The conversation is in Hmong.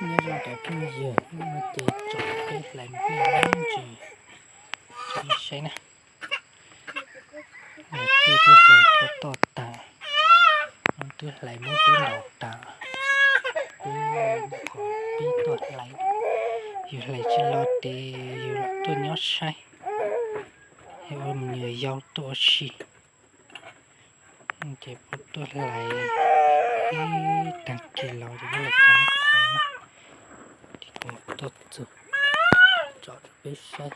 Nyob zoo cov phooj ywg, hnub no ces tsom peb hlais nplej me ntsis rau nej saib na. Twb twb hlais tau toj tas, twb hlais muab twb ntaus tas, twb qhov pib tuaj hlais. Yus hlais tsis los ces yus lam tuaj nyob saib, yog ua me nyuam yaus tuaj ua si. Ces puas tuaj hlais ib tag kis los ces puas hlais tag qhov na. Ces kuv mam tuaj txug tsom rau peb saib.